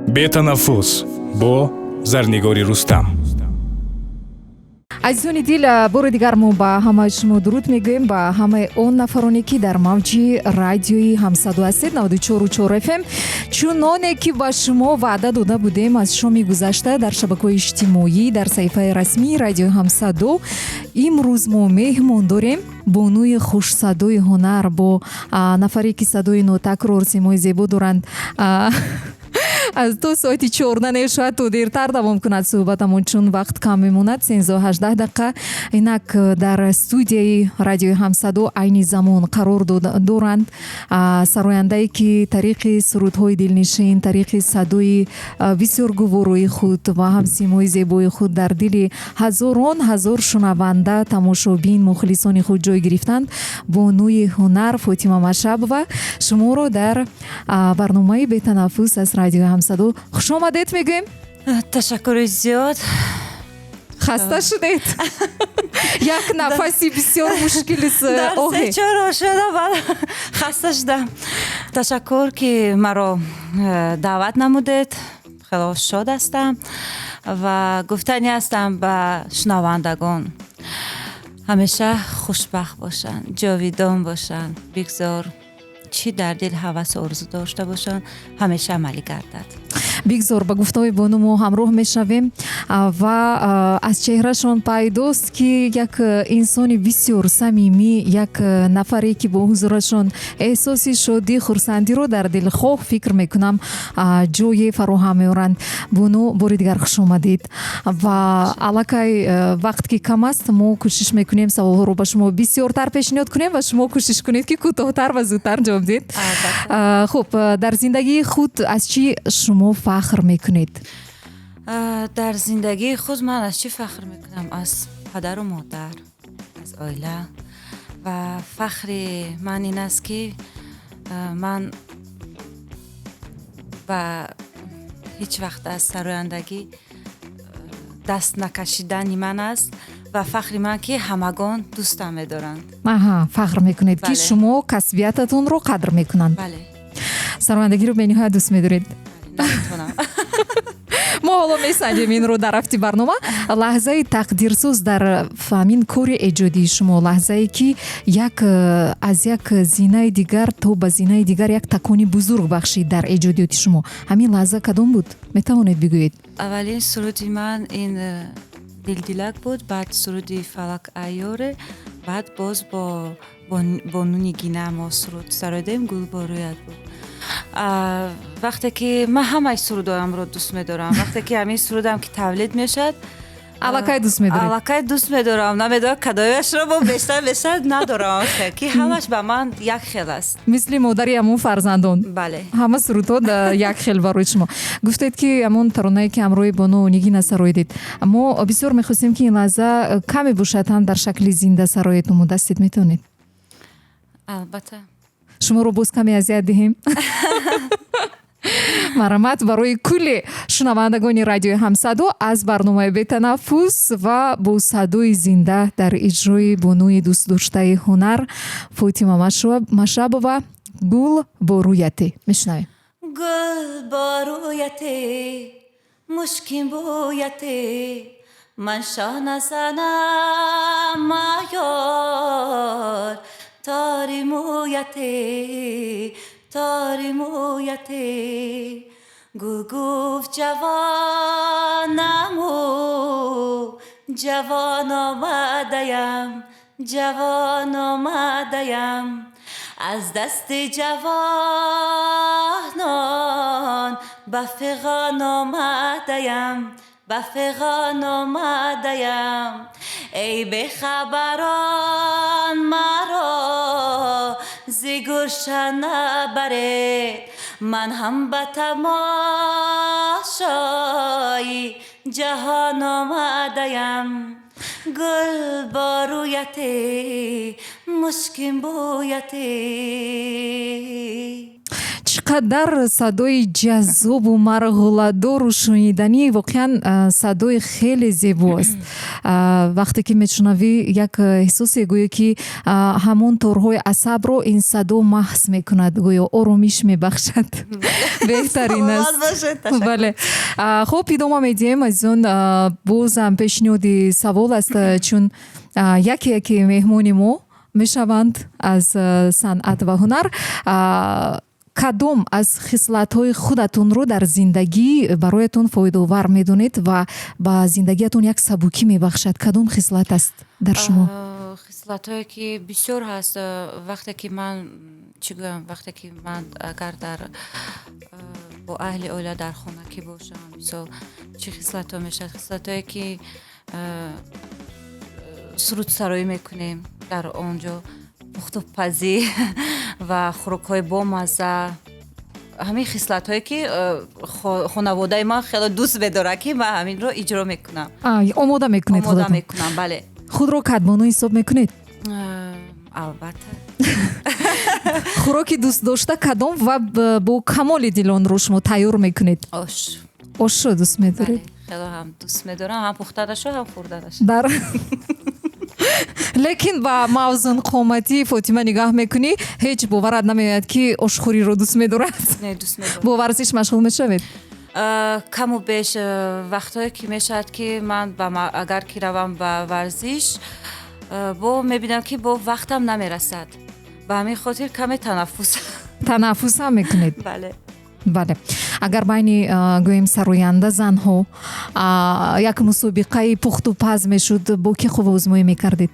Бетанаффус бо Зарнигори Рустам. Азизони дил, бори дигар мо ба ҳамаи шумо дуруд мегӯем, ба ҳамаи он нафароне, ки дар мавҷи радиои Ҳамсадо ҳастед, 94,4 ФМ. Чуноне ки ба шумо ваъда дода будем, аз шоми гузашта дар шабакаҳои иҷтимоӣ, дар саҳифаи расмии радиои Ҳамсадо, имрӯз мо меҳмон дорем бонуи хушсадои ҳунар, бо нафаре ки садои нотакрор, симои зебо доранд. Аз то соати 14, не, шояд то дертар давом кунад суҳбатамон, чун вақт кам мемонад, 13-18 дақиқа. Инак дар студияи радиои Ҳамсадо айни замон қарор доранд сарояндае, ки тариқи сурудҳои дилнишин, тариқи садои бисёр гуворои худ ва ҳам симои зебои худ дар дили ҳазорон ҳазор шунаванда, тамошобин, мухлисони худ ҷой гирифтанд, бонуи ҳунар Фотима Машабова. Шуморо дар барномаи «Бетанаффус» аз радиои Ҳамсадо хушомадед мегӯем. Ташаккури зиёд. Хаста шудед? Як нафаси бисёр мушкилис. Чоро шуда, хаста шудам. Ташаккур, ки маро даъват намудед. Хело шод ҳастам ва гуфтанӣ ҳастам ба шунавандагон: ҳамеша хушбахт бошанд, ҷовидон бошанд, бигзор чӣ дар дил ҳавасу орзу дошта бошанд, ҳамеша амалӣ гардад. Бигзор. Ба гуфтаҳои бону мо ҳамроҳ мешавем ва аз чеҳрашон пайдост, ки як инсони бисёр самимӣ, як нафаре, ки бо ҳузурашон эҳсоси шодӣ, хурсандиро дар дилхоҳ, фикр мекунам, ҷое фароҳам меоранд. Бону, бори дигар хуш омадед ва аллакай вақт ки кам аст, мо кӯшиш мекунем саволҳоро ба шумо бисёртар пешниҳод кунем ва шумо кӯшиш кунед, ки кӯтоҳтар ва зудтар ҷавоб диҳед. Хуб, дар зиндагии худ аз чӣ шумо фахр мекунед? Дар зиндагии худ ман аз чӣ фахр мекунам? Аз падару модар, аз оила. Ва фахри ман ин аст, ки ман ба ҳеҷ вақт аз сарояндагӣ даст накашидани ман аст ва фахри ман, ки ҳамагон дӯстам медоранд. Аҳа, фахр мекунед, ки шумо касбиятатонро қадр мекунанд. Бале. Сарояндагиро бениҳоят дӯст медоред. Наметавонам. Мо ҳоло месанҷем инро дар рафти барнома. Лаҳзаи тақдирсоз дар ҳамин кори эҷодии шумо, лаҳзае, ки як аз як зинаи дигар то ба зинаи дигар як такони бузург бахшид дар эҷодиёти шумо, ҳамин лаҳза кадом буд, метавонед бигӯед? Аввалин суруди ман ин «Дилдилак» буд, баъд суруди «Фалак айёре», баъд боз бо Нигина мо суруд сароидем, «Гул бо рӯят» буд. Вақте ки ман ҳамаи сурудоамро дӯст медорам, вақте ки ҳамин сурудам ки тавлид мешавад, Аллакай дӯст медоред. Аллакай дӯст медорам. Намедонам, кадояшро бо бештар надорам, ки ҳамаш ба ман як хел аст. Мисли модари ҳамон фарзандон. Бале. Ҳама сурудҳо як хел барои шумо. Гуфтед, ки ҳамон таронае, ки ҳамроҳи бону Нигина сароидед, мо бисёр мехостем, ки ин лаҳза каме бошад ҳам дар шакли зинда сароед. Омодастед, метавонед? Албатта. Шуморо боз каме азият диҳем. Марҳамат, барои кулли шунавандагони радиои Ҳамсадо аз барномаи «Бетанаффус» ва бо садои зинда дар иҷрои бонуи дӯстдоштаи ҳунар Фотима Машабова, «Гул бо рӯяте» мешунавем. Гул бо рӯяте, мушкин бӯяте, ман шона занам аёр, тори мӯяте, тори мӯяте. Гул гуфт: ҷавонаму ҷавон омадаям, ҷавон омадаям, аз дасти ҷавонон ба фиғон омадаям, ба фиғон омадаям. Эй бехабарон, маро зи гулшан набаред, ман ҳам ба тамошои ҷаҳон омадаям. Гул бо рӯяте, мушкин бӯяте. Чӣ Чӣ қадар садои ҷаззобу марғуладору шуниданӣ! Воқеан, садои хеле зебоаст. Вақте ки мешунавӣ, як эҳсосе, гӯё ки ҳамон торҳои асабро ин садо маҳз мекунад, гӯё оромиш мебахшад. Беҳтарин аст. Бале, хуб, идома медиҳем, азизон. Бозам пешниҳоди савол аст, чун яке яке меҳмони мо мешаванд аз санъат ва ҳунар. Кадом аз хислатҳои худатонро дар зиндагӣ бароятон фоидаовар медонед ва ба зиндагиятон як сабукӣ мебахшад? Кадом хислат аст дар шумо? Хислатҳое ки бисёр ҳаст. Вақте ки ман, чӣ гӯям, вақте ки ман агар дар бо аҳли оила дар хона ки бошам, мисол, чӣ хислатҳо мешавад? Хислатҳое ки сурудсароӣ мекунем, дар он ҷо пухтупазӣ ва хӯрокҳои бомазза, ҳамин хислатҳое ки хонаводаи ман хеле дӯст медорад, ки ман ҳаминро иҷро мекунам. Омода мекунед? Омода мекунам, бале. Худро кадбону ҳисоб мекунед? Албатта. Хӯроки дӯстдошта кадом ва бо камоли дил онро шумо тайёр мекунед? Ош. Ошро дӯст медоред? Хеле ҳам дӯст медорам, ҳам пухтанашо, ҳам хӯрданашо. Дар лекин ба мавзунқоматии Фотима нигаҳ мекунӣ, ҳеҷ боварат намеояд, ки ошхӯриро дӯст медорад. Бо варзиш машғул мешавед? Каму беш, вақтҳое ки мешавад, ки ман агар ки равам ба варзиш, бо мебинам, ки бо вақтам намерасад, ба ҳамин хотир каме танаффус. Танаффус ҳам мекунед? Бале. Бале. Агар байни, гӯем, сароянда занҳо як мусобиқаи пухтупаз мешуд, бо кӣ қувваозмоӣ мекардед?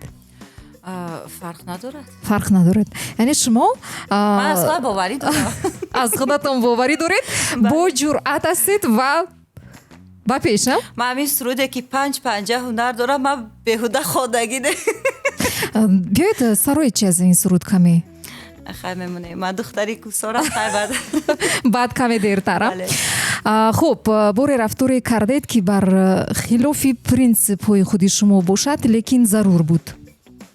Фарқ надорад. Фарқ надорад, яъне шумо Ман аз худам боварӣ дорам. Аз худатон боварӣ доред, бо ҷуръат ҳастед ва ба пеш. Ман ҳамин суруде, ки панҷ панҷа ҳунар дорам, ман беҳуда хондагӣ не. Биёед, сароед чи аз ин суруд каме. Хай, мемонем, ман духтари кӯсорам, хай, баъд. Баъд каме дертар. Хуб, боре рафторе кардед, ки бар хилофи принсипҳои худи шумо бошад, лекин зарур буд?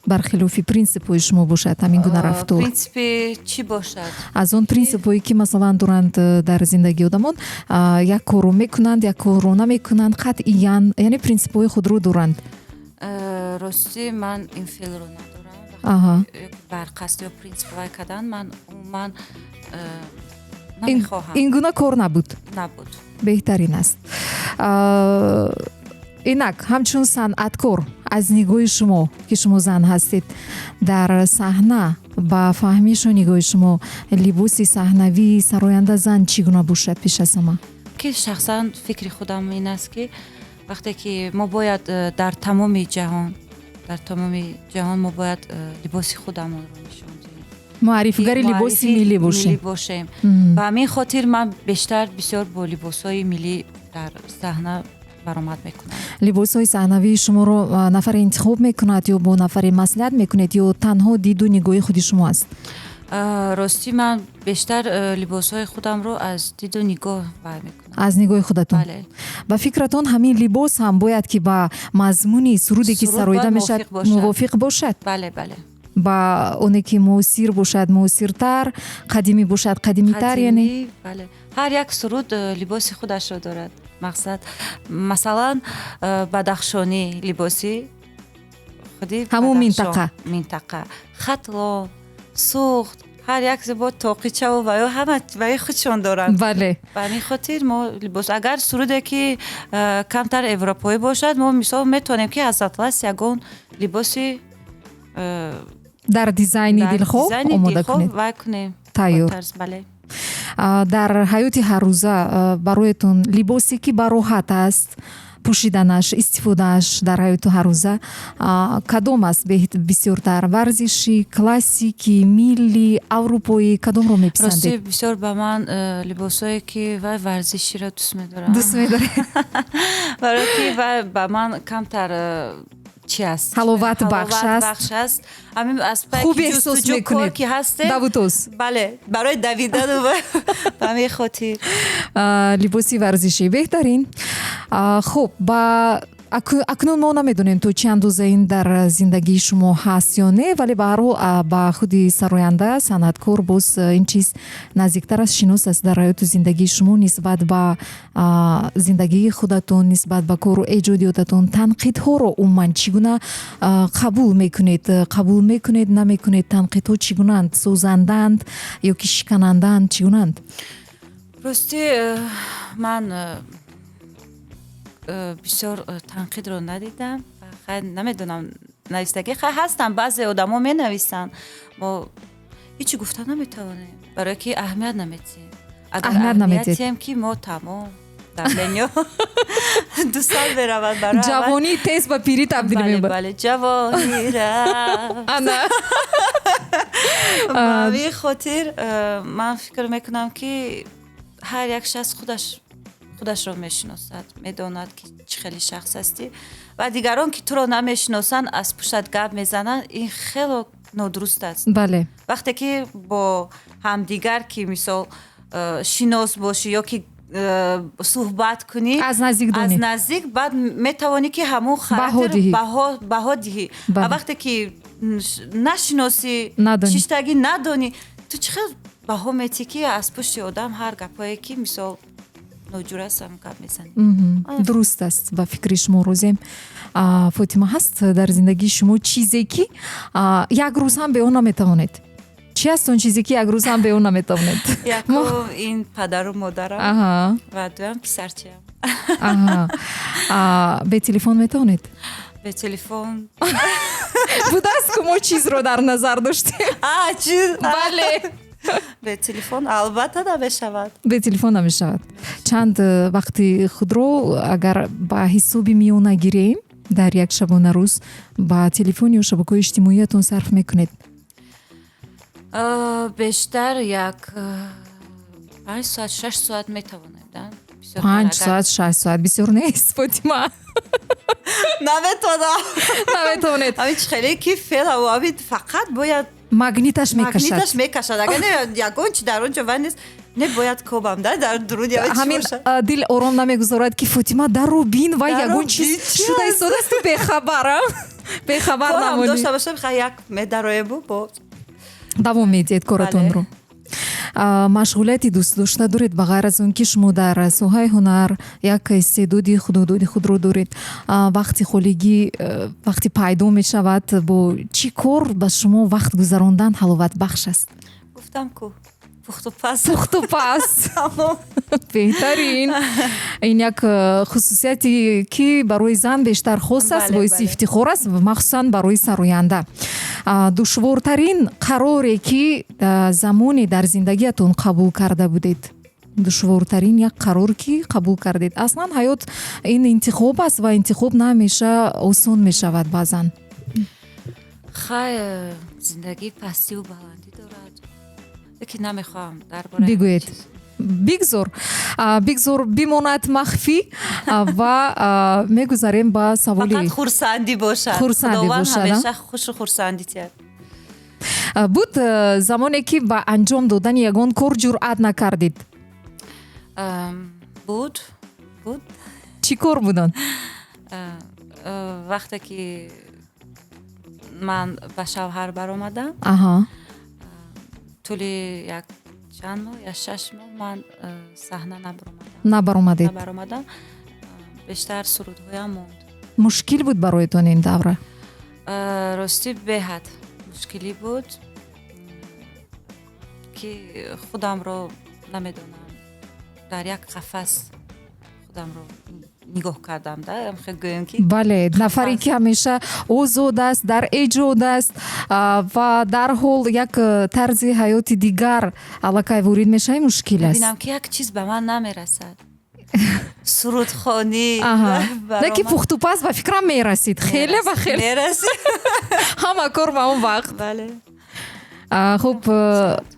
Бар хилофи принсипҳои шумо бошад ҳамин гуна рафтор. Принсипи чӣ бошад? Аз он принсипҳое, ки масалан доранд дар зиндагии одамон, як корро мекунанд, як корро намекунанд қатъиян, яъне принсипҳои худро доранд. Ростӣ, ман ин феълро надорам. Бар қасд ё принсип вай кардан ман умуман намехоҳам. Ин гуна кор набуд? Набуд. Беҳтарин аст. Инак, ҳамчун санъаткор, аз нигоҳи шумо, ки шумо зан ҳастед, дар саҳна, ба фаҳмишу нигоҳи шумо, либоси саҳнавии сароянда зан чӣ гуна бошад пеш аз ҳама? Ки шахсан фикри худам ин аст, ки вақте ки мо бояд дар тамоми ҷаҳон мо бояд либоси худамонро нишон диҳем. Муаррифигари либоси миллӣ бошем. Бошем. Ба ҳамин хотир ман бештар бисёр бо либосҳои миллӣ дар саҳна баромад мекунам. Либосҳои саҳнавии шуморо нафаре интихоб мекунад ё бо нафаре маслиҳат мекунед, ё танҳо диду нигоҳи худи шумо аст? Ростӣ, ман бештар либосҳои худамро аз диду нигоҳ вай мекунам. Аз нигоҳи худатон. Ба фикратон, ҳамин либос ҳам бояд ки ба мазмуни суруде, ки сароида мешавад, мувофиқ бошад? Бале. Ба оне ки муосир бошад, муосиртар, қадимӣ бошад, қадимитар, яъне. Бале, ҳар як суруд либоси худашро дорад. Мақсад, масалан, бадахшонӣ либоси худи ҳамун минтақа. Минтақа, Хатлон, Суғд, ҳар як бо тоқичаву ва ё ҳама ваи худшон доранд. Ба ҳамин хотир мо либос, агар суруде ки камтар европоӣ бошад, мо мисол метавонем, ки аз атлас ягон либоси дар дизайни дилхоҳ омода кунед. Вай кунем. Тайёр. Бале. Дар ҳаёти ҳаррӯза бароятон либосе, ки бароҳат аст пӯшиданаш, истифодааш дар ҳаёти ҳаррӯза, кадом аст бисёртар? Варзишӣ, классикӣ, миллӣ, аврупоӣ, кадомро меписандед? Ростӣ, бисёр ба ман либосҳое, ки вай варзиширо дӯст медорам. Дӯст медоред? Барое ки вай ба ман камтар чи аст? Ҳаловатбахш аст. Бахш аст. Ҳамин аз хуб эҳсос мекунед ки ҳастем. Давутоз. Бале, барои давидану ба ҳамин хотир. Либоси варзишӣ беҳтарин. Хуб, ба Акнун мо намедонем, то чӣ андоза ин дар зиндагии шумо ҳаст ё не, вале ба ҳар ҳол ба худи сароянда, санъаткор боз ин чиз наздиктар аст, шинос аст. Дар ҳаёту зиндагии шумо нисбат ба зиндагии худатон, нисбат ба кору эҷодиётатон танқидҳоро умуман чӣ гуна қабул мекунед? Қабул мекунед, намекунед? Танқидҳо чӣ гунаанд? Созандаанд ё ки шиканандаанд, чӣ гунаанд? Ростӣ, ман бисёр танқидро надидам. Хай, намедонам, навистагӣ хай ҳастанд, баъзе одамо менависанд, мо ҳечи гуфта наметавонем, барое ки аҳамият наметиҳем. Агар аҳамият диҳем, ки мо тамом, давление 200 меравад. Барои Ҷавонӣ тез ба пирӣ табдил меёбад. Бале, ҷавонӣ рафт. Ана. Ба ҳамин хотир ман фикр мекунам, ки ҳар як шахс худаш худашро мешиносад, медонад, ки чӣ хеле шахс ҳастӣ, ва дигарон, ки туро намешиносанд, аз пуштат гап мезананд, ин хело нодуруст аст. Вақте ки бо ҳамдигар, ки мисол шинос бошӣ ё ки суҳбат кунӣ, аз наздик, аз наздик, баъд метавонӣ, ки ҳамон характер баҳо диҳӣ. Ва вақте ки нашиносӣ, чиштагӣ надонӣ, ту чӣ хел баҳо метиҳӣ, ки аз пушти одам ҳар гапҳое, ки мисол ноҷур аст, ҳам гап мезанӣ? Дуруст аст, ба фикри шумо розем. Фотима, ҳаст дар зиндагии шумо чизе, ки як рӯз ҳам бе он наметавонед? Чи аст он чизе, ки як рӯз ҳам бе он наметавонед? Якум ин падару модарам ва дуюм писарчаям. Бе телефон метавонед? Бе телефон. Будааст, ку мо чизро дар назар доштем. Чиз. Бале. Бе телефон албатта намешавад. Бе телефон намешавад. Чанд вақти худро, агар ба ҳисоби миёна гирем, дар як шабонарӯз ба телефон ё шабакаҳои иҷтимоиятон сарф мекунед? Бештар як 5 соат, 6 соат метавонем. 5 соат, 6 соат бисёр нест, Фотима? Наметавонам. Наметавонед. Ҳамин хеле ки феълан фақат бояд. Магниташ мекашад. Магниташ мекашад. Агар ягон чи дар он ҷо вай нест, не, бояд кобам да дар дуруни. Ҳамин дил ором намегузорад, ки Фотима, дару бин, вай ягон чиз шуда истодасту бехабара, бехабар намонӣ. Дошта бошам, ха, як медароебу бо. Давом медиҳед коратонро. Машғулияти дӯстдошта доред, ба ғайр аз он ки шумо дар соҳаи ҳунар як истеъдоди худододи худро доред? Вақти холигӣ вақте пайдо мешавад, бо чӣ кор ба шумо вақт гузарондан ҳаловатбахш аст? Гуфтам ку, пухтупаз. Пухтупаз беҳтарин. Ин як хусусияте, ки барои зан бештар хос аст, боиси ифтихор аст, махсусан барои сароянда. Душвортарин қароре, ки замоне дар зиндагиятон қабул карда будед, душвортарин як қарор, ки қабул кардед? Аслан ҳаёт ин интихоб аст ва интихоб на ҳамеша осон мешавад баъзан. Хай, зиндагӣ пастиву баландӣ дорад, лекин намехоҳам дар бораи Бигӯед. Бигзор бимонад махфӣ ва мегузарем ба саволи. Фақат хурсандӣ бошад. Хурсандӣ Худованд бошад. ҳамеша хушу хурсандӣ диҳад. Буд замоне, ки ба анҷом додани ягон кор ҷуръат накардед? Буд, буд. Чӣ кор буд он? Вақте ки ман ба шавҳар баромадам, тӯли як чанд моҳ, я 6 моҳ ман саҳна набаромадам. Набаромадед. Набаромадам. Бештар сурудҳоям монд. Мушкил буд бароятон ин давра? Ростӣ, беҳад мушкилӣ буд, ки худамро намедонам, дар як қафас худамро нигоҳ кардам да, гӯем ки. Бале, нафаре, ки ҳамеша озод аст, дар эҷод аст ва дарҳол як тарзи ҳаёти дигар аллакай ворид мешавӣ, мушкил аст. Мебинам, ки як чиз ба ман намерасад, сурудхонӣ. Не ки пухтупаз, ба фикрам, мерасид хеле ва хеле. Мерасид. Ҳама кор ба он вақт. Бале. Хуб,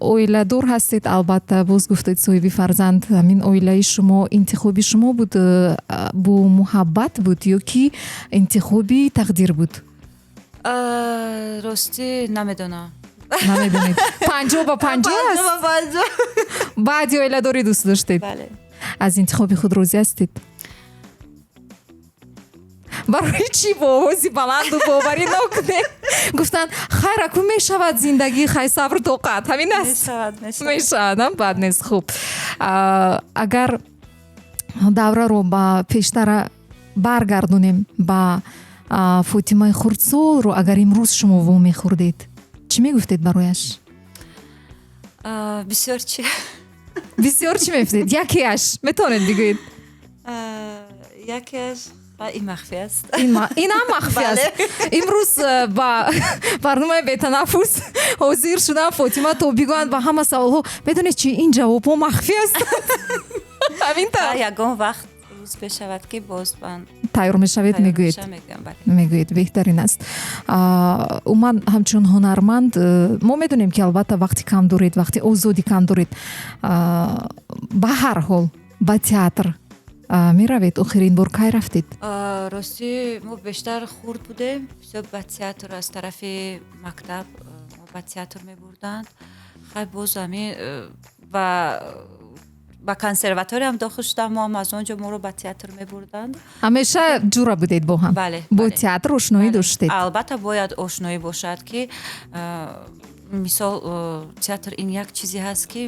оиладор ҳастед, албатта, боз гуфтед, соҳиби фарзанд. Ҳамин оилаи шумо интихоби шумо буд, бо муҳаббат буд ё ки интихоби тақдир буд? Ростӣ, намедонам. Намедонед, 50 ба 50 аст. Баъди оиладорӣ дӯст доштед? Бале. Аз интихоби худ розӣ ҳастед? Барои чӣ бо овози баланду боваринок не гуфтанд? Хайр, аку мешавад зиндагӣ, хай, сабру тоқат, ҳамин аст. Мешавад, бад нест. Хуб, агар давраро ба пештара баргардонем, ба Фотимаи хурдсолро агар имрӯз шумо вомехӯрдед, чӣ мегуфтед барояш? Бисёр чи. Бисёр чӣ мегуфтед? Якеаш метавонед бигӯед? Якеаш ин махфӣ аст. Инам махфӣ аст. Имрӯз ба барномаи «Бетанаффус» ҳозир шудам Фотима, то бигӯянд ба ҳама саволҳо. Медонед чи, ин ҷавобҳо махфӣ ҳастанд, ҳамин тавр. Ягон вақт рӯз бешавад, ки боз ман тайёр мешавед, мегӯед, мегӯед, беҳтарин аст. Умуман, ҳамчун ҳунарманд э, мо медонем, ки албатта вақти кам доред, вақти озодӣ кам доред. Ба ҳар ҳол ба театр меравед? Охирин бор кай рафтед? Ростӣ, мо бештар хурд будем, бисёр ба театр аз тарафи мактаб мо ба театр мебурданд. Хай, боз ҳамин ба консерваториям дохил шудам, мо ҳам аз он ҷо моро ба театр мебурданд. Ҳамеша ҷура будед бо ҳам? Бале. Бо театр ошноӣ доштед? Албатта, бояд ошноӣ бошад, ки мисол, театр ин як чизе ҳаст, ки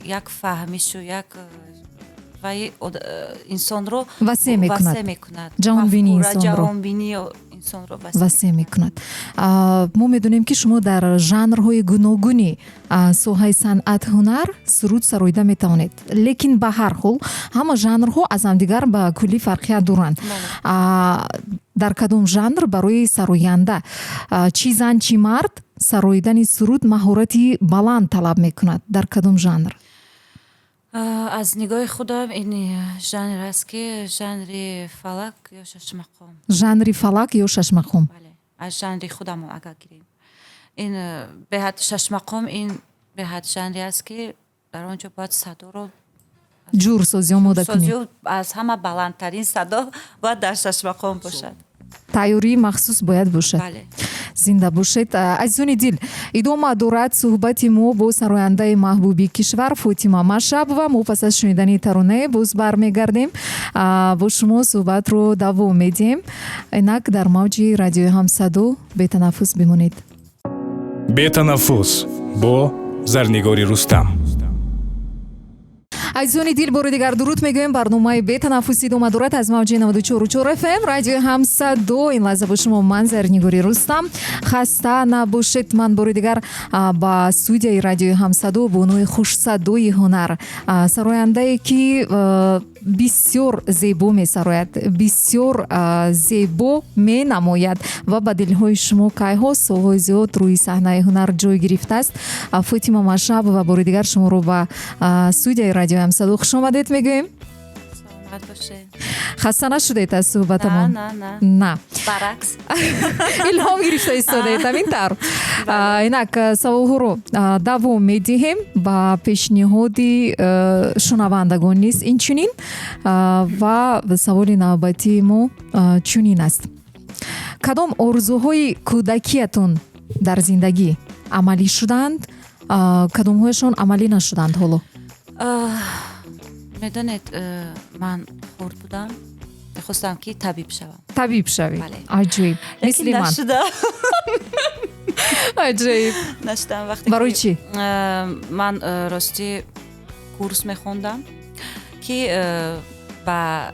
як фаҳмишу як вай инсонро васеъ мекунад. Ҷаҳонбинии инсонро. Ҷаҳонбинии инсонро. Васеъ мекунад. Мо медонем, ки шумо дар жанрҳои гуногуни соҳаи санъат, ҳунар суруд сароида метавонед, лекин ба ҳар ҳол ҳама жанрҳо аз ҳамдигар ба куллӣ фарқият доранд. Дар кадом жанр барои сароянда, чӣ зан, чӣ мард, сароидани суруд маҳорати баланд талаб мекунад? Дар кадом жанр? Аз нигоҳи худам, ин жанр аст, ки жанри фалак ё шашмақом. Жанри фалак ё шашмақом. Бале, аз жанри худамон агар гирем, ин беҳад шашмақом, ин беҳад жанре аст, ки дар он ҷо бояд садоро ҷурсозӣ омода кунӣ. Аз ҳама баландтарин садо бояд дар шашмақом бошад. Тайёрии махсус бояд бошад. Зинда бошед. Азизони дил, идома дорад суҳбати мо бо сарояндаи маҳбуби кишвар Фотима Машрапова. Мо пас аз шунидани таронае боз бармегардем, бо шумо суҳбатро давом медиҳем. Инак дар мавҷи радиои «Ҳамсадо» «Бетанаффус» бимонед. «Бетанаффус» бо Зарнигори Рустам. Азизони дил, бори дигар дуруд мегӯем. Барномаи «Бетанаффус» идома дорад аз мавҷи 94,4 ФМ радиои «Ҳамсадо». Ин лаҳза бо шумо ман, Зарнигори Рустам. Хаста набошед. Ман бори дигар ба студияи радиои «Ҳамсадо» бонуи хушсадои ҳунар, сарояндае, ки бисёр зебо месарояд, бисёр зебо менамояд ва ба дилҳои шумо кайҳо солҳои зиёд рӯи саҳнаи ҳунар ҷой гирифтааст, Фотима Машрапова, бори дигар шуморо ба студияи радиои «Ҳамсадо» хушомадед мегӯем. Саломат бошед. Хаста нашудед аз суҳбатамон? На, на. На. Баръакс. Илҳом гирифта истодаед, ҳамин тавр. Инак саволҳоро давом медиҳем ба пешниҳоди шунавандагон низ инчунин. Ва саволи навбатии мо чунин аст: кадом орзуҳои кӯдакиятон дар зиндагӣ амалӣ шуданд, кадомҳояшон амалӣ нашуданд ҳоло? Медонед, ман хурд будам, мехостам, ки табиб шавам. Табиб шавӣ? Аҷоиб, мисли ман. Аҷоиб. Нашудам. Вақте Барои чӣ? Ман, ростӣ, курс мехондам, ки ба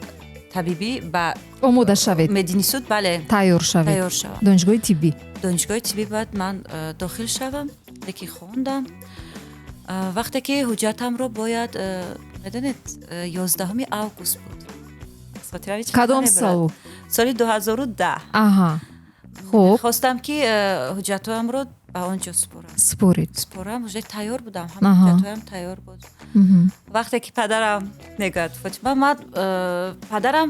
табибӣ ба омода шавед. Мединститут, бале. Тайёр шавед. Тайёр шавам. Донишгоҳи тиббӣ. Донишгоҳи тиббӣ бояд ман дохил шавам, лекин хондам. Вақте ки ҳуҷҷатамро бояд, медонед, 11 август буд. Кадом сол? Соли 2010. Аҳа, хуб. Хостам, ки ҳуҷҷатҳоямро ба он ҷо супорам. Супоред. Супорам, уже тайёр будам, ҳама ҳуҷҷатҳоям тайёр буд. Вақте ки падарам мегӯяд: «Фотима», ман падарам,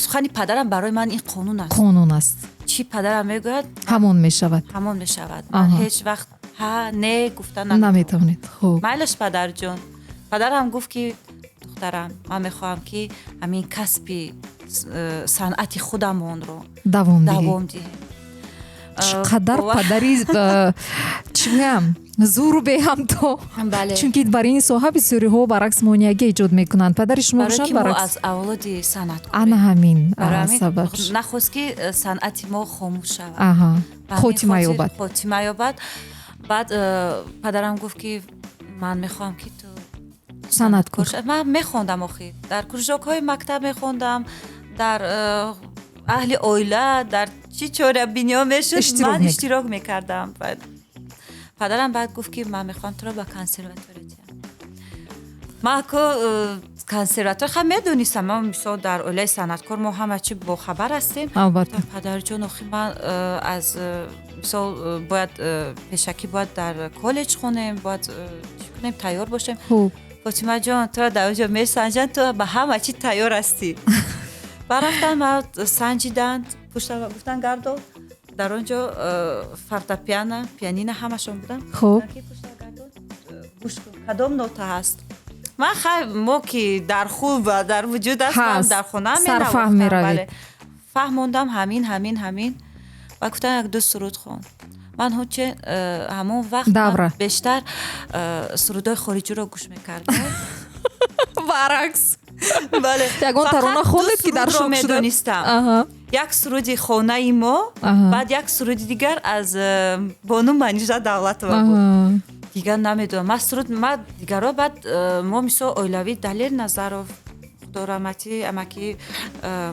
сухани падарам барои ман ин қонун аст. Қонун аст. Чӣ падарам мегӯяд, ҳамон мешавад. Ҳамон мешавад. Ман ҳеҷ вақт ҳа, не гуфта наметавонед. Хуб. Майлаш, падарҷон. Падарам гуфт, ки: «Духтарам, ман мехоҳам, ки ҳамин касби санъати худамонро давом диҳем». Чӣ қадар падари, чӣ гӯям. Зуру беҳамто. Бале. Чунки бар ин соҳа бисёриҳо баръакс монеагӣ эҷод мекунанд. Падари шумо Барои бошанд ки мо баръакс. аз авлоди санъаткорем. Ана ҳамин Барои ҳамин сабаб. нахост, ки санъати мо хомӯш шавад. Ба ҳамин Хотима хотир ёбад. Хотима ёбад. Баъд падарам гуфт, ки ман мехоҳам, ки ту санъаткор. Шавӣ. Ман мехондам, охир дар кружокҳои мактаб мехондам, дар аҳли оила дар чӣ чорабиниҳо мешуд, Иштирок ман мекард. иштирок мекардам. Баъд падарам баъд гуфт, ки ман мехоҳам туро ба консерватория диҳам. Ман ку консерватор ха медонистам, ман мисол дар оилаи санъаткор мо ҳама чӣ бохабар ҳастем. Албатта. Падарҷон, охи ман аз мисол бояд пешакӣ бояд дар коллеҷ хонем, бояд чӣ кунем, тайёр бошем. Фотимаҷон, туро дар он ҷо месанҷанд, ту ба ҳама чӣ тайёр ҳастӣ. Баъд рафтан, ма санҷиданд, пуштам гуфтан гардо. Дар он ҷо фортепиано, пианино ҳамашон буданд. Гуфтанд, ки пушта гардон, гӯш кун, кадом нота ҳаст. Ман хай, мо ки дар хуб ва дар вуҷуд астам, Ҳаст. дар хона Сарфаҳм менавохтам. меравед. Бале, фаҳмондам, ҳамин, ҳамин, ҳамин. Ва гуфтан, як ду суруд хон. Ман ҳуче ҳамон вақт ман Давра. бештар сурудҳои хориҷиро гӯш мекардам. Баръакс. Бале. Ягон Фақат тарона ду хондед, ки дар сурудро шок шуданд? медонистам. Як суруди хонаи мо, баъд як суруди дигар аз бону Манижа Давлатова буд. Дигар намедонам ман суруд, ма дигарро. Баъд мо мисол оилавӣ Далер Назаров, худораҳматӣ, амаки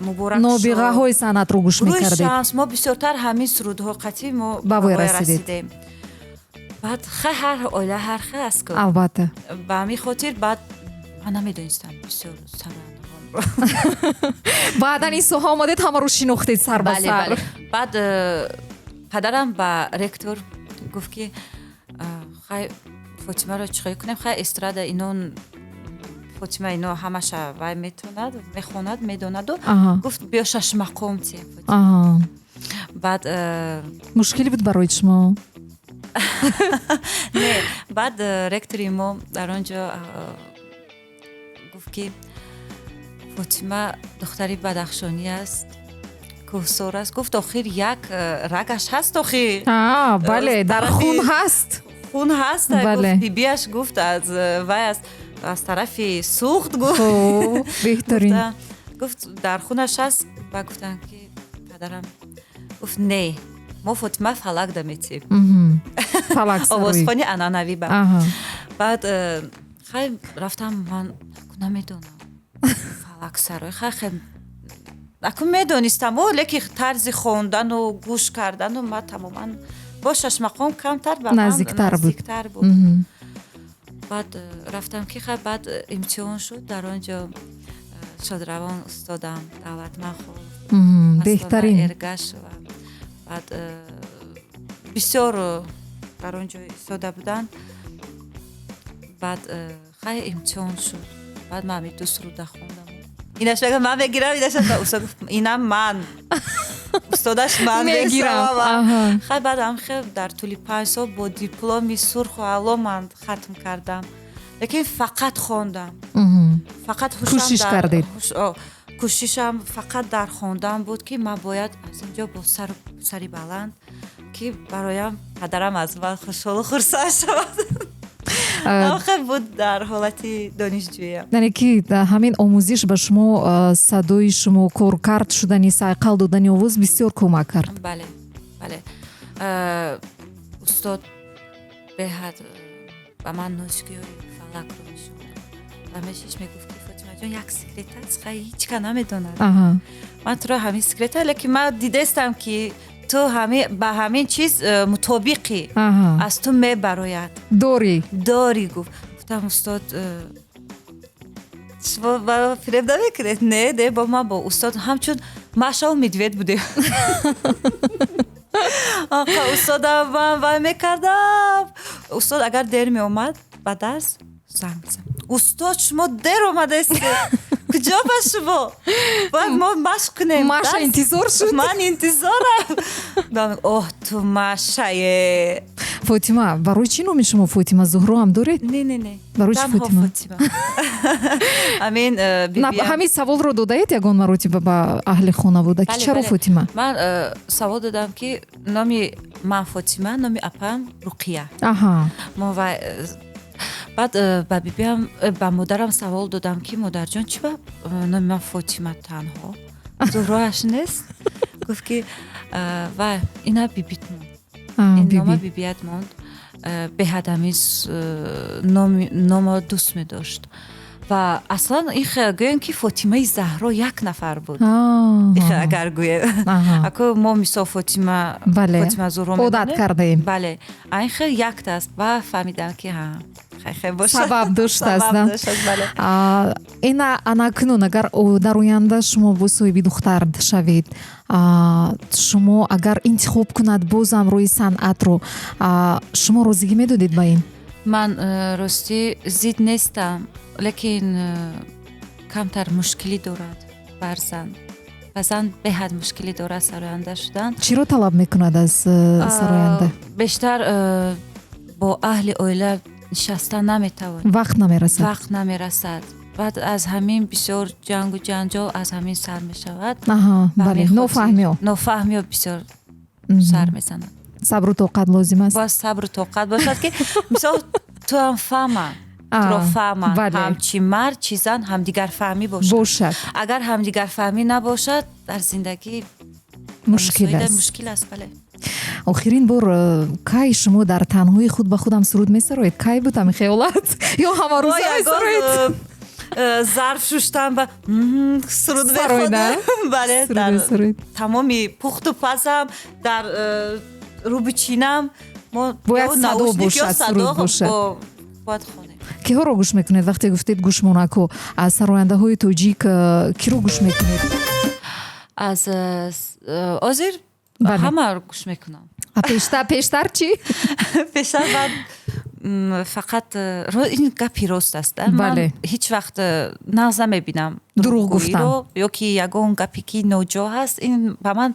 Муборак, Нобиғаҳои санъатро гӯш рӯи мекардед. Шамс, мо бисёртар ҳамин сурудҳо қатъи мо ба вой ба вой расидед. расидем. Баъд хай, ҳар оила ҳар хел аст ку. Ба ҳамин хотир баъд ман намедонистам бисёр сарояндаҳонро. Баъдан ин соҳа омадед, ҳамаро шинохтед сар ба Бале. сар. Бале. Баъд падарам ба ректор гуфт, ки хай, Фотимаро чӣ хоҳӣ кунем, хай, эстрада ино, Фотима ино ҳамаша вай метонад, мехонад, медонаду. Гуфт, биё шашмақом тием. Баъд Мушкиле буд барои шумо? Не, баъд ректори мо дар он ҷо гуфт, ки Фотима духтари бадахшонӣ аст, кӯҳсор аст. Гуфт, охир як рагаш ҳаст, охир. Бале, дар хун ҳаст. Хун ҳаст. Гуфт, бибиаш, гуфт, аз вай аст, аз тарафи Суғд, гуфт. Беҳтарин. Гуфт, дар хунаш ҳаст. Ба гуфтанд, ки падарам гуфт, не, мо Фотима фалак да метиҳем. Фалак. Овозхони анъанавӣ ба. Баъд хай, рафтам, ман намедонам фалак сарой, хай, хай, аку медонистам, о, лекин тарзи хондану гӯш кардану ма тамоман бо шашмақом камтар ба ман наздиктар буд. Наздиктар буд. Баъд рафтам, ки хай, баъд имтиҳон шуд. Дар он ҷо шодравон устодам Давлатман Холов, Беҳтарин. Эргашова, баъд бисёр дар он ҷо истода буданд. Баъд хай, имтиҳон шуд. Баъд ман ҳамин ду суруда хондам. Инаш мега, ман мегирам, инаш устод гуфт, инам ман, устодаш, ман мегирам. Хай, баъд ҳам хел дар тӯли 5 сол бо дипломи сурху аъло ман хатм кардам, лекин фақат хондам, фақат. Кӯшиш кардед. Кӯшишам фақат дар хондан буд, ки ман бояд аз ин ҷо бо сари баланд, ки бароям падарам аз ман хушҳолу хурсанд шавад. Хел буд дар ҳолати донишҷӯям. Яъне ки ҳамин омӯзиш ба шумо садои шумо коркард шудани, сайқал додани овоз бисёр кӯмак кард. Бале, устод беҳад ба ман нозикиҳои фалакро нишон дод ва мешиш мегуфт, ки Фотимаҷон, як секрет аст, хай, ҳеҷ ка намедонад, ман туро ҳамин секрет, лекин ман дидаистам, ки ту ба ҳамин чиз мутобиқӣ, аз ту мебарояд. Дорӣ. Дорӣ, гуфт. Гуфтам, устод, шумо маро фиреб намекунед? Не, не, бо ман бо устод ҳамчун Маша у медведь будем. Устодам ман вай мекардам. Устод агар дер меомад ба дарс, занг мезад: устод, шумо дер омадаистед, куҷо ба шумо, бояд мо машқ кунем. Маша интизор шуд. Ман интизорам. Оҳ, ту Машае. Фотима, барои чӣ номи шумо Фотима? Зуҳро ҳам доред? Не, не, не. Барои чӣ Фотима? Ҳамин. Ҳамин саволро додаед ягон маротиба ба аҳли хонавода, ки чаро Фотима? Ман савол додам, ки номи ман Фотима, номи апам Руқия. Мо баъд ба бибиам, ба модарам савол додам, ки модарҷон, чӣ ба номи ман Фотима танҳо, Зуҳроаш нест? Гуфт, ки ва ина бибит монд, ин нома бибият монд. Беҳад ҳамин номо дӯст медошт. Ва аслан гӯем, ки Фотимаи Заҳро як нафар буд. Агар гӯем, ако мо мисол Фотима, Фотима Зуҳро одат кардаем. Бале, ин хел якта аст. Ва фаҳмидам, ки ҳа, сабаб доштааст. Ина анакунун, агар дар оянда шумо боз соҳиби духтар шавед, шумо агар интихоб кунад бозам рӯи санъатро, шумо розигӣ медодед ба ин? Ман ростӣ зид нестам, лекин камтар мушкилӣ дорад бар зан. Ба зан беҳад мушкилӣ дорад сароянда шудан. Чиро талаб мекунад аз сароянда? Бештар бо аҳли оила нишаста наметавонӣ. Вақт намерасад. Вақт намерасад. Баъд аз ҳамин бисёр ҷангу ҷанҷол аз ҳамин сар мешавад. Бале, нофаҳмиё. Нофаҳмиё бисёр сар мезанад. Сабру тоқат лозим аст. Бояд сабру тоқат бошад, ки мисол туам фаҳма, туро фаҳма, ҳам чи мард, чи зан ҳамдигарфаҳмӣ бошад. Бошад. Агар ҳамдигарфаҳмӣ набошад, дар зиндагӣ мушкил аст. Мушкил аст, бале. Охирин бор кай шумо дар танҳои худ ба худам суруд месароед? Кай буд ҳамин хиёлат ё ҳамарӯза месароед? Зарф шуштам ба суруд мехонам, бале. Дар тамоми пухту пазам, дар рӯбучинам. Бояд садо бошад, суруд бошад. Бояд хонем. Киҳоро гӯш мекунед? Вақте гуфтед гӯшмонако, аз сарояндаҳои тоҷик киро гӯш мекунед? Аз ҳозир ҳамаро гӯш мекунам. Пештар чӣ? Пештар баъд фақат, ин гапи рост аст, ман ҳеҷ вақт нағз намебинам дурӯғ гуфтан ё ки ягон гапе ки ноҷо ҳаст. Ин ба ман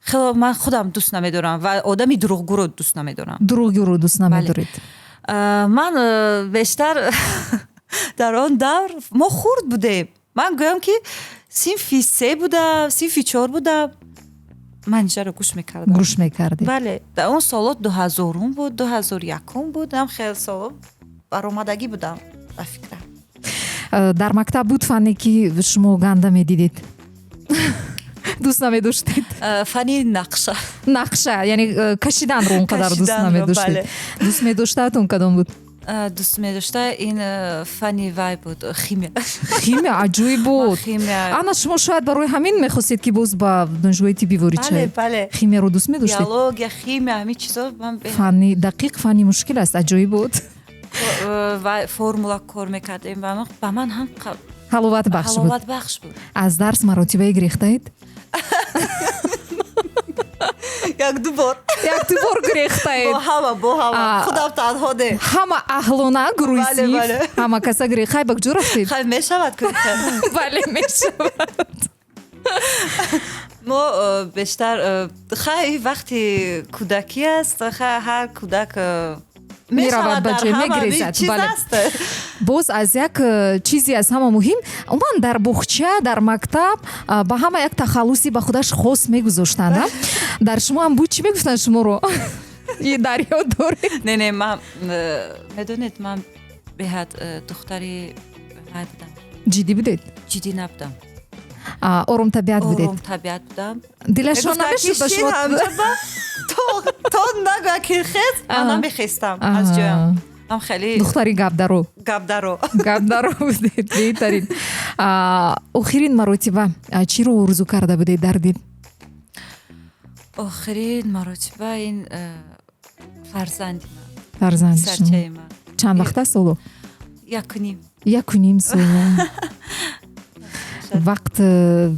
хело, ман худам дӯст намедорам ва одами дурӯғгӯро дӯст намедорам. Дурӯғгӯро дӯст намедоред. Ман бештар дар он давр мо хурд будем, ман гӯям, ки синфи се будам, синфи чор будам, Манижаро гӯш мекардам. Гӯш мекардед. Бале, дар он соло 2000-ум буд, 2001-ум буд, ам хел соло баромадагӣ будам, ба фикрам. Дар мактаб буд фанне, ки шумо ганда медидед, дӯст намедоштед? Фани нақша. Нақша, яъне кашиданро он қадар дӯст намедоштед. Дӯст медоштаатон кадом буд? Дӯст медошта ин фани вай буд, химия. Химия аҷоиб буд. Ана шумо шояд барои ҳамин мехостед, ки боз ба донишгоҳи тиббӣ ворид шавед. Химияро дӯст медоштед? Биология, химия, ҳамин чизо. Фанни дақиқ фани мушкил аст, аҷоиб буд. Формула кор мекардем, ба ман ҳам ҳаловатбахш буд. Ҳаловатбахш буд. Аз дарс маротибае гирехтаед? Як-ду бор. Як-ду бор гирехтаед? Бо ҳама, бо ҳама, худам танҳо не. Ҳама аҳлона, гурӯҳи синф, ҳама каса гирех. Хай, ба куҷо рафтед? Хай, мешавад. Бале, мешавад. Мо бештар, хай, вақти кӯдакӣ аст, хай, ҳар кӯдак меравад ба ҷой, мегирезад. Бале, боз аз як чизи аз ҳама муҳим: умуман дар буғча, дар мактаб ба ҳама як тахаллуси ба худаш хос мегузоштанд. Дар шумо ҳам буд? Чӣ мегуфтанд шуморо, дар ёд доред? Не, не, ман медонед, ман беҳад духтари вай будам. Ҷиддӣ будед? Ҷиддӣ набудам. Оромтабиат будед? Оромтабиат будам. Дилашон намешуд ба шумо? То нагӯя, ки хез, ман намехестам аз ҷоям. Ам хеле духтари гапдаро. Гапдаро. Гапдаро будед, беҳтарин. Охирин маротиба чиро орзу карда будед дар дил? Охирин маротиба ин фарзанди ман. Фарзанди. Сарчаи ман. Чанд вақт аст ҳоло? 1.5. 1.5 сол. Вақт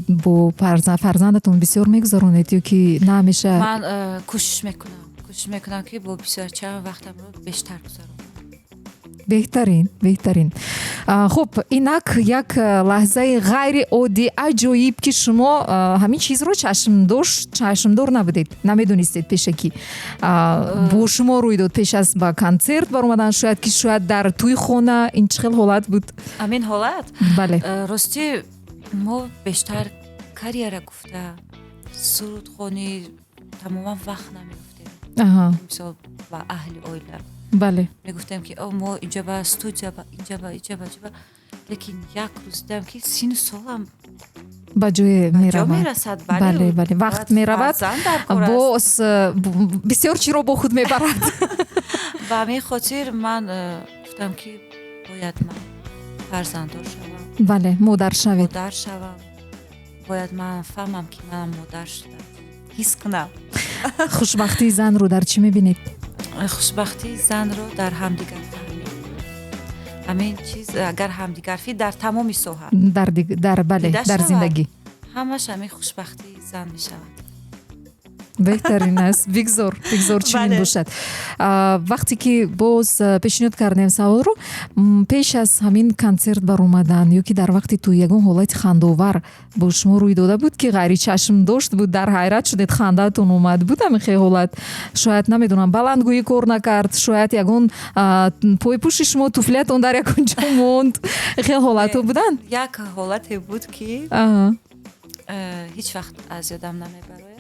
бо фарзандатон бисёр мегузаронед ё ки на ҳамеша? Ман кӯшиш мекунам, кӯшиш мекунам, ки бо бисёрчаам вақтамро бештар гузаронам. Беҳтарин, беҳтарин. Хуб, инак як лаҳзаи ғайриоддӣ, аҷоиб, ки шумо ҳамин чизро чашмдор набудед, намедонистед пешакӣ, бо шумо рӯй дод пеш аз ба консерт баромадан, шояд ки шояд дар тӯи хона. Ин чӣ хел ҳолат буд? Ҳамин ҳолат? Бале. Ростӣ, мо бештар карьера гуфта, сурудхонӣ, тамоман вақт намеёфтем. Мисол, ба аҳли оила мегуфтем, ки мо инҷа ба студия, ба инҷа, ба инҷа, ба инҷа. Лекин як рӯз дидам, ки сину солам ба ҷое меравад. Мерасад. Бале, бале, вақт меравад, боз бисёр чиро бо худ мебарад. Ба ҳамин хотир ман гуфтам, ки бояд ман фарзанддор шавам. Бале, модар шавед. Модар шавам. Бояд ман фаҳмам, ки манам модар шудам, ҳис кунам. Хушбахтии занро дар чӣ мебинед? Хушбахтии занро дар ҳамдигарфаҳмӣ. Ҳамин чиз, агар ҳамдигарфӣ дар тамоми соҳа дар, бале, дар зиндагӣ. Ҳамаш ҳамин хушбахтии зан мешавад. Беҳтарин аст. Бигзор, бигзор чунин бошад. Вақте ки боз пешниҳод кардем саволро, пеш аз ҳамин консерт баромадан ё ки дар вақти тӯй ягон ҳолати хандовар бо шумо рӯй дода буд, ки ғайричашмдошт буд, дар ҳайрат шудед, хандаатон омад, буд ҳамин хел ҳолат? Шояд, намедонам, баландгӯӣ кор накард, шояд ягон пойпӯши шумо, туфлиятон дар ягон ҷо монд, хел ҳолатҳо буданд? Як ҳолате буд, ки ҳеҷ вақт аз ёдам намебарояд.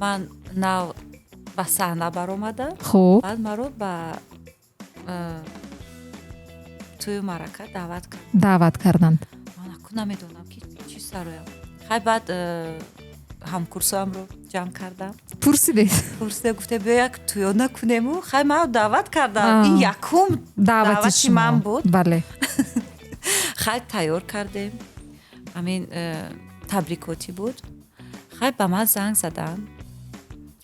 Ман нав ба саҳна баромадам. Баъд маро ба тӯю маърака даъват кард. Даъват карданд. Ман аку намедонам, ки чӣ сароям. Хай, баъд ҳамкурсоамро ҷамъ кардам. Пурсидед? Пурсида, гуфта, биё, як тӯёна кунему. Хай, маро даъват кардам, ин якум даъвати ман буд. Хай, тайёр кардем, ҳамин табрикотӣ буд. Хай, ба ман занг заданд.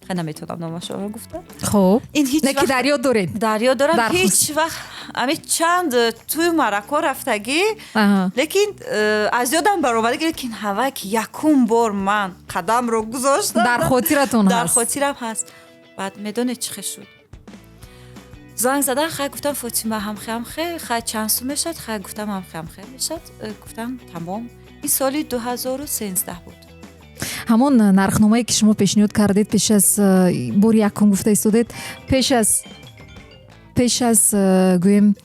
Хай, наметавонам номашонро гуфта. Хуб, не ки дар ёд доред? Дар ёд дорам. Ҳеҷ вақт ҳамин чанд тӯю маърако рафтагӣ, лекин аз ёдам баромада. Лекин ҳавае ки якум бор ман қадамро гузоштам, дар хотиратон. Дар хотирам ҳаст. Баъд медонед, чӣ хел шуд? Занг задан, хай, гуфтам, Фотима, ҳамхе, ҳамхе, хай, чанд сум мешавад? Хай, гуфтам, ҳамхе, ҳамхе мешавад. Гуфтам, тамом. Ин соли 2013 буд. Ҳамон нархномае, ки шумо пешниҳод кардед пеш аз бори якум, гуфта истодед, пеш аз гӯем,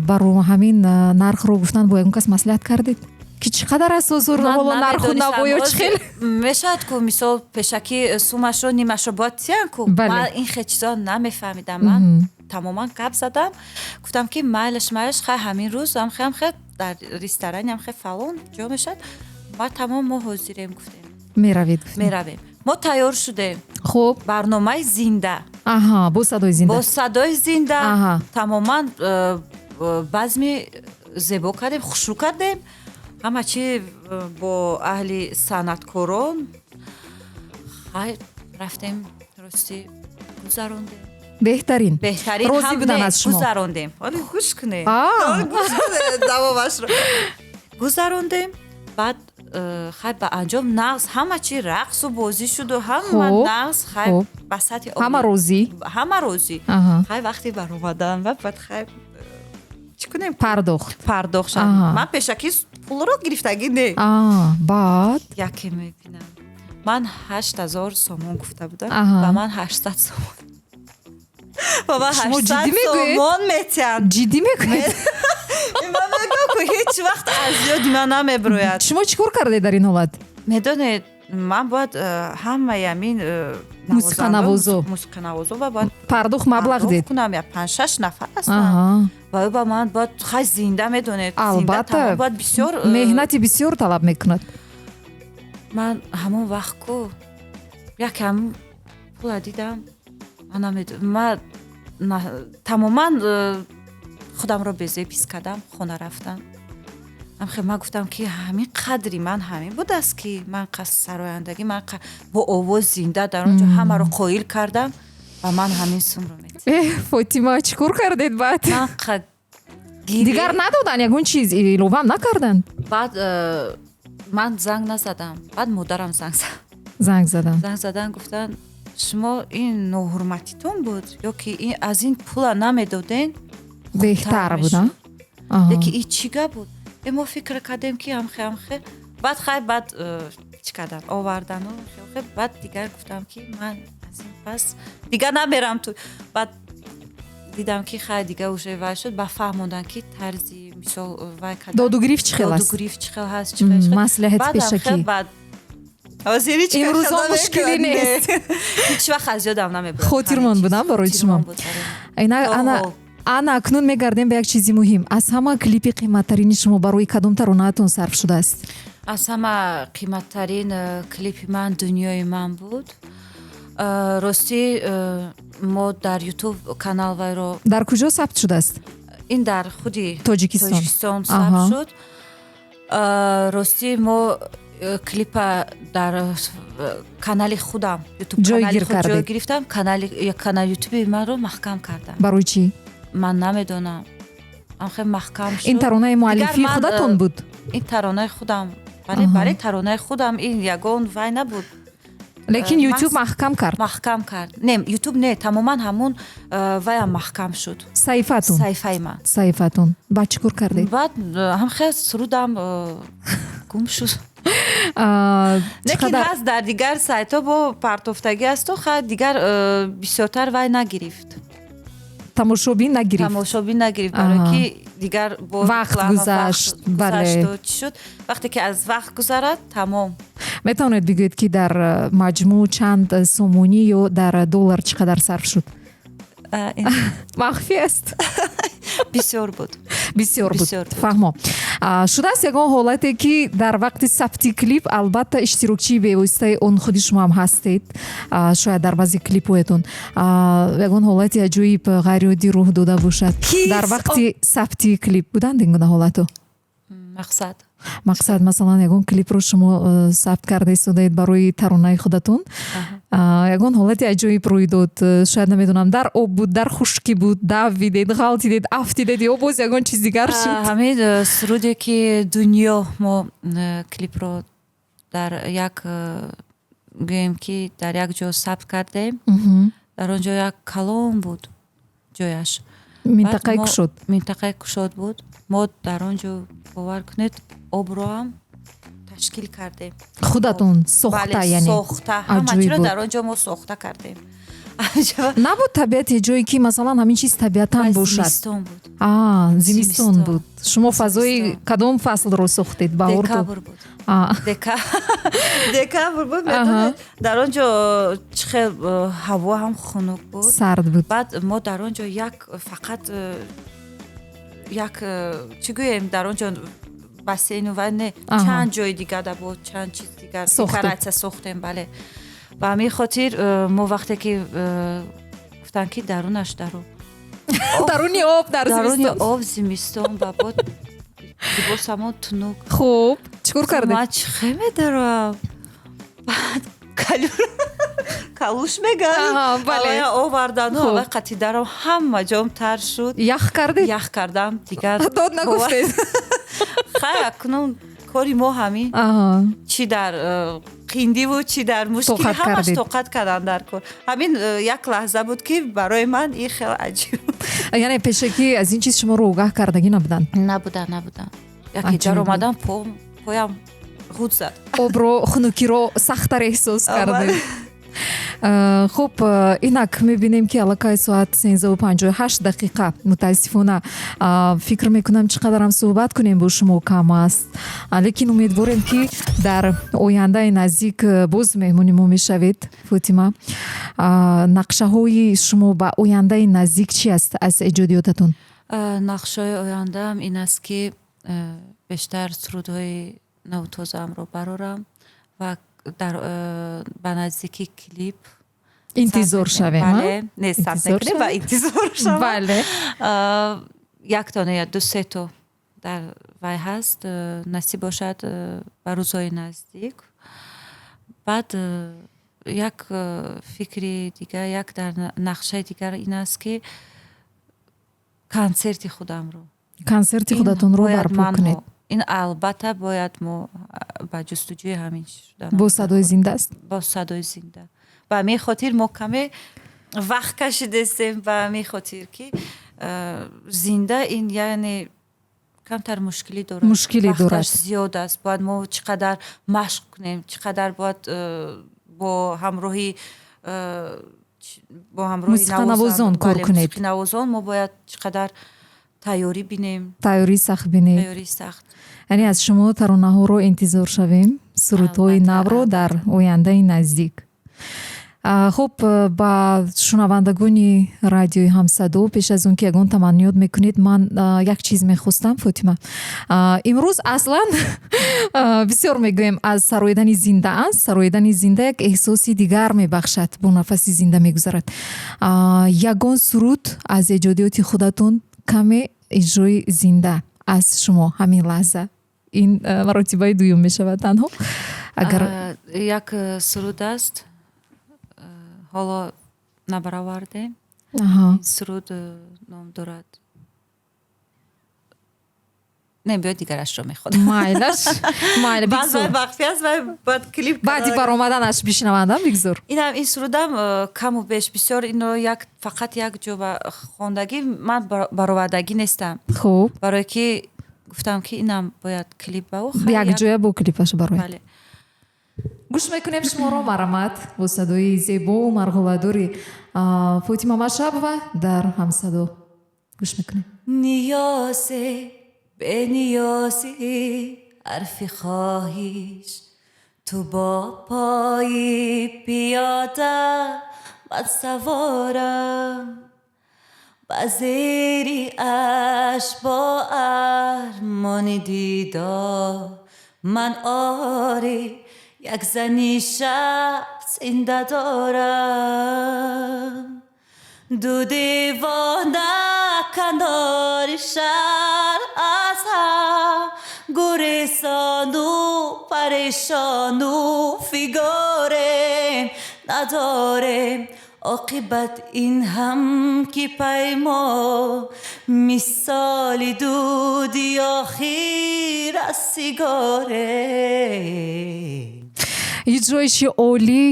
баро ҳамин нархро гуфтан бо ягон кас маслиҳат кардед, ки чӣ қадар аст ҳозир ҳоло нарху наво ё чӣ хел? Мешавад ку, мисол, пешакӣ сумашро, нимашро бояд тиян ку. Ман ин хел чизо намефаҳмидам. Ман тамоман гап задам, гуфтам, ки майлаш, майлаш, хай, ҳамин рӯз ҳамхе, ҳамхе, дар ресторани ҳамхе, фалон ҷо мешавад. Ма тамом, мо ҳозирем, гуфтем. Меравед? Меравем. Мо тайёр шудем. Барномаи зинда. Аҳа, бо садои зинда. Бо садои зинда. Тамоман базми зебо кардем, хушрӯ кардем, ҳама чи бо аҳли санъаткорон. Хай, рафтем, ростӣ, гузарондем. Беҳтарин. Беҳтарин. Розӣ будан аз шумо? Гузарондем. Ҳоли гӯш кунед, давомашро. Гузарондем. Баъд хай, ба анҷом нағз, ҳама чи рақсу бозӣ шуду ҳама нағз, хай, ба сатҳи Ҳама розӣ. Ҳама розӣ. Хай, вақте баромадан ва баъд, хай, чӣ кунем? Пардохт. Пардохт шад. Ман пешакӣ пулро гирифтагӣ не. Баъд? Яке мебинам, ман 8000 сомон гуфта будам, ба ман 800 сомон, ба ман 800 сомон метиҳанд. Ҷиддӣ мекунед? Ман мегӯям ку, ҳеҷ вақт аз ёди ман намебирояд. Шумо чӣ кор кардед дар ин ҳолат? Медонед, ман бояд ҳамаи ҳамин мусиқанавозо. Мусиқанавозо ва бояд пардохт маблағ дед. Кунам. Я панҷ, шаш нафар ҳастам ва ӯ ба ман бояд, хай, зинда, медонед. Албатта. Бояд бисёр меҳнати бисёр талаб мекунад. Ман ҳамон вақт ку якам пула дидам, ман тамоман худамро безеб ҳис кардам. Хона рафтам, амхе ман гуфтам, ки ҳамин қадри ман ҳамин будааст, ки ман сарояндагӣ, ман бо овоз зинда дар он ҷо ҳамаро қоил кардам ва ман ҳамин сумро медиҳам. Э, Фотима, чӣ кор кардед баъд? Дигар надоданд, ягон чиз иловаам накарданд? Баъд ман занг назадам, баъд модарам занг зад. Занг заданд. Занг задан, гуфтанд, шумо ин ноҳурматитон буд ё ки аз ин пула намедоден. Беҳтар буд. Лекин и чӣ гап буд? Мо фикр кардем, ки ҳамхе, ҳамхе. Баъд хай, баъд чӣ кардан, овардану баъд дигар гуфтам, ки ман аз ин пас дигар намерам ту. Баъд дидам, ки хай, дигар уже вай шуд, ба фаҳмондан, ки тарзи, мисол, вай. Додугирифт чӣ хел аст? Додугирифт чӣ хел ҳаст. Маслиҳати пешакӣ. Баъд имрӯзо мушкилӣ нест. Ҳеҷ вақт аз ёдам намебурад. Хотирмон будам барои шумо. Ана акнун мегардем ба як чизи муҳим. Аз ҳама клипи қиматтарини шумо барои кадом таронаатон сарф шудааст? Аз ҳама қиматтарин клипи ман «Дунёи ман» буд. Ростӣ, мо дар Ютуб канал вайро Дар куҷо сабт шудааст? Ин дар худи Тоҷикистон? Тоҷикистон сабт шуд. Ростӣ, мо клипа дар канали худам, Ютуб ҷой гирифтам. Канали Ютуби манро маҳкам кардам. Барои чӣ? Ман намедонам, амхе маҳкам шуд. Ин таронаи муаллифии худатон буд? Ин таронаи худам, бале, бале, таронаи худам, ин ягон вай набуд. Лекин Ютуб маҳкам кард? Маҳкам кард. Не, Ютуб не, тамоман ҳамун ваям маҳкам шуд. Саҳифатун? Саҳифаи ман. Саҳифатун. Баъд чӣ кор кардед? Баъд ҳамхе сурудам гум шуд. Лекин ҳаст, дар дигар сайтҳо бо партофтагӣ асту. Хай, дигар бисёртар вай нагирифт. Тамошобин нагирифт. Тамошобин нагирифт, барое ки дигар вақт гузашт, бале. Чӣ шуд, вақте ки аз вақт гузарад, тамом. Метавонед бигӯед, ки дар маҷмӯъ чанд сомонӣ ё дар доллар чӣ қадар сарф шуд? Махфӣ аст? Бисёр буд. Бисёр буд, фаҳмо шудааст. Ягон ҳолате, ки дар вақти сабти клип, албатта, иштирокчии бевоситаи он худи шумо ҳам ҳастед, шояд дар баъзе клипҳоятон ягон ҳолати аҷоиб, ғайриоддӣ рӯҳ дода бошад дар вақти сабти клип? Буданд ин гуна ҳолату? Мақсад? Мақсад, масалан, ягон клипро шумо сабт карда истодаед барои таронаи худатон, ягон ҳолати аҷоиб рӯй дод, шояд, намедонам, дар об буд, дар хушкӣ буд, давидед, ғалтидед, афтидед ё боз ягон чиз дигар шуд? Ҳамин суруде, ки «Дунё», мо клипро дар як, гӯем ки, дар як ҷо сабт кардем. Дар он ҷо як калон буд ҷояш. Минтақаи кушод. Минтақаи кушод буд. Мо дар он ҷо, бовар кунед, обро ҳам ташкил кардем. Худатон сохта, яъне? Сохта, ҳама чиро дар он ҷо мо сохта кардем. Набуд табиати ҷое, ки, масалан, ҳамин чиз табиатан бошад? Зимистон буд. Зимистон буд. Шумо фазои кадом фаслро сохтед? Баҳор? Декабр буд, декабр буд. Медонед, дар он ҷо чӣ хел ҳаво ҳам хунук буд. Сард буд. Баъд мо дар он ҷо як, фақат як, чӣ гӯем, дар он ҷо бассейну вай не, чанд ҷои дигар да буд, чанд чиз дигар, декоратсия сохтем, бале. Ба ҳамин хотир мо вақте ки гуфтанд, ки дарунаш даро Даруни об дар Даруни об, зимистон, ба бод либосамон тунук. Хуб, чӣ кор кардед? Ман чӣ хел медарам? Баъд калуш меган овардану авай қати даром, ҳама ҷом тар шуд. Ях кардед? Ях кардам дигар. Дод нагуфтед? Хай, акнун кори мо ҳамин, чӣ дар қиндиву, чӣ дар мушкилӣ, ҳамаш тоқат кардан дар кор. Ҳамин як лаҳза буд, ки барои ман ин хеле аҷиб. Яъне пешакӣ аз ин чиз шуморо огаҳ кардагӣ набуданд? Набуданд, набуданд. Яке дар омадам, поям ғут зад. Обро, хунукиро сахттар эҳсос кардед. Хуб, инак мебинем, ки аллакай соат 13:58. Мутаассифона, фикр мекунам, чӣ қадарам суҳбат кунем, бо шумо кам аст, лекин умедворем, ки дар ояндаи наздик боз меҳмони мо мешавед. Фотима, нақшаҳои шумо ба ояндаи наздик чи аст аз эҷодиётатон? Нақшаҳои ояндаам ин аст, ки бештар сурудҳои навтозаамро барорам ва дар ба наздикӣ клип. Интизор шавем? Не, сабт мекунем ва интизор шавам. Як дона я ду сето дар вай ҳаст, насиб бошад, ба рӯзҳои наздик. Баъд як фикри дигар, як дар нақшаи дигар ин аст, ки консерти худамро Консерти худатонро барпо кунед. Ин албатта бояд, мо ба ҷустуҷӯи ҳамин шудан. Бо садои зинда аст? Бо садои зинда. Ба ҳамин хотир мо каме вақт кашидестем, ба ҳамин хотир, ки Зинда ин яъне камтар мушкилӣ дорад. Мушкилӣ дорад. Вақташ зиёд аст, бояд мо чӣ қадар машқ кунем, чӣ қадар бояд бо ҳамроҳи бо ҳамроҳи мусиқанавозон кор кунед. Мусиқинавозон мо бояд чӣ қадар тайёрӣ бинем. Тайёрии сахт бинед. Тайёрии сахт. Яъне аз шумо таронаҳоро интизор шавем, сурудҳои навро дар ояндаи наздик. Хуб, ба шунавандагони радиои Ҳамсадо пеш аз он ки ягон таманниёт мекунед, ман як чиз мехостам, Фотима. Имрӯз аслан бисёр мегӯем аз сароидани зинда аст. Сароидани зинда як эҳсоси дигар мебахшад, бо нафаси зинда мегузарад. Ягон суруд аз эҷодиёти худатон каме иҷрои зинда аз шумо ҳамин лаҳза. Ин маротибаи дуюм мешавад танҳо. Агар як суруд аст, ҳоло набаровардем. Суруд ном дорад, не, биё дигарашро мехонам. Майлаш, майла. Баъд вай махфӣ аст, вай бояд клип. Баъди баромаданаш бишнавандам, бигзор. Инам, ин сурудам каму беш бисёр инро як фақат як ҷо хондагӣ, ман баровардагӣ нестам. Барое ки гуфтам, ки инам бояд клип ба якҷоя бо клипаш барояд. Гӯш мекунем шуморо, марҳамат, бо садои зебову марғуладори Фотима Машрабова дар Ҳамсадо гӯш мекунем. Ниёзе бениёзӣ, ҳарфи хоҳиш, ту бо пои пиёда, ман саворам ба зери ашк бо армони дидор. Ман ори як зани шаб зинда дорам, ду девона канори шаҳр, аз ҳам гурезону парешону фигорем надорем. Оқибат ин ҳам ки паймо мисоли дуди охир аз сигорем. Иҷроиши олӣ,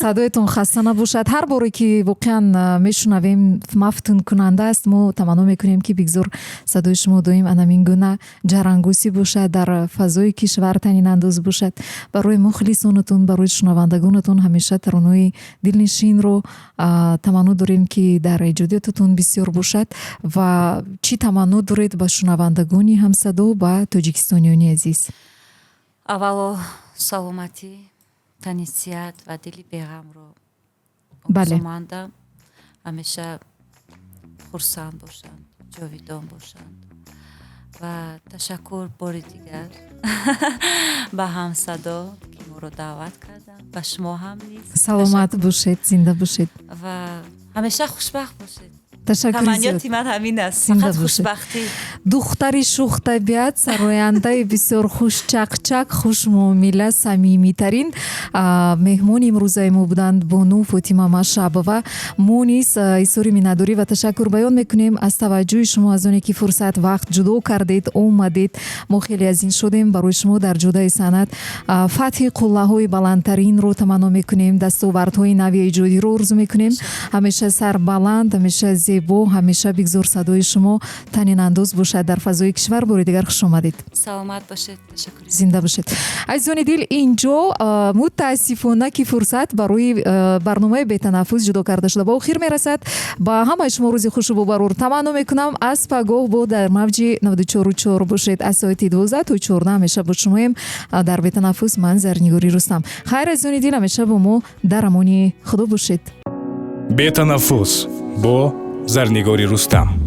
садоятон хаста набошад. Ҳар боре ки воқеан мешунавем, мафтункунанда аст. Мо таманно мекунем, ки бигзор садои шумо доим анамин гуна ҷарангусӣ бошад, дар фазои кишвар танинандоз бошад. Барои мухлисонатон, барои шунавандагонатон ҳамеша таронаҳои дилнишинро таманно дорем, ки дар эҷодиётатон бисёр бошад. Ва чӣ таманно доред ба шунавандагони Ҳамсадо, ба тоҷикистониёни азиз? Аввало саломатӣ, тани сиҳат ва дили беғамро орзумандам. Ҳамеша хурсанд бошанд, ҷовидон бошанд. Ва ташаккур бори дигар ба Ҳамсадо, ки моро даъват карданд, ба шумо ҳам низ. Саломат бошед, зинда бошед. Ва ҳамеша хушбахт бошед. Ташаккури. Таманниёти ман ҳамин аст, фақат хушбахтӣ. Духтари шӯхтабиат, сарояндаи бисёр хушчақчақ, хушмуомила, самимитарин меҳмони имрӯзаи мо буданд бону Фотима Машрабова. Мо низ изҳори миннатдорӣ ва ташаккур баён мекунем аз таваҷҷӯҳи шумо, аз оне ки фурсат, вақт ҷудо кардед, омадед. Мо хеле аз ин шудем. Барои шумо дар ҷодаи санъат фатҳи қуллаҳои баландтаринро таманно мекунем, дастовардҳои нави эҷодиро орзу мекунем. Ҳамеша сарбаланд, ҳамеша зебо, ҳамеша бигзор садои шумо танинандоз бошад дар фазои кишвар. Бори дигар хуш омадед. Саломат бошед, ташаккур. Зинда бошед. Азизони дил, инҷо мутаассифона ки фурсат барои барномаи Бетанаффус ҷудо карда шуда ба охир мерасад. Ба ҳамаи шумо рӯзи хушу бобарур таманно мекунам. Аз пагоҳ бо дар мавҷи 94,4 бошед. Аз соати 12 то 14 ҳамеша бо шумоем дар Бетанаффус, ман Зарнигори Рустам. Хайр, азизони дил, ҳамеша бо мо дар амони Худо бошед. Бетанаффус бо Зарнигори Рустам.